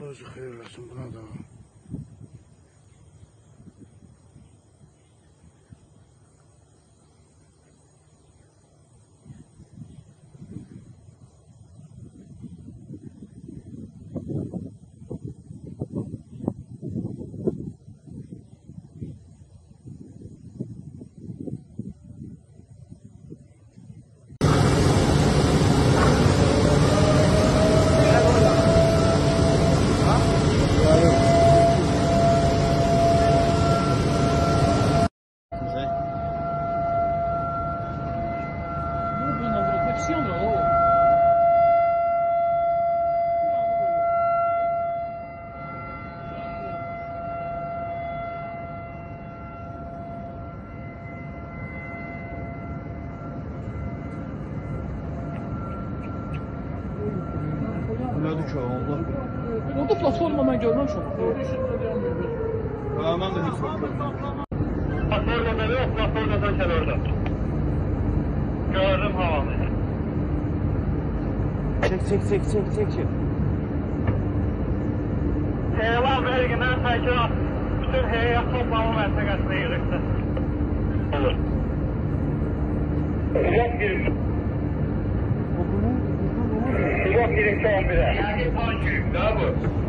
Allah özü xeyir eləsin buna da. Nədir ki, Allah bilir. Orada platforma mən görməmişəm. Hə, mən də heç vaxt görməmişəm. Platformada yox, platformadan gəl orada. Gördüm havanı. Çek, çek, çek, çek, çek, çek. Elan vergindən təkrar bütün heyət toplama məntəqəsinə yığışdı. Olur. Uzaq bir. Uzaq 1-2-11-ə. Yəni tank yük, də bu.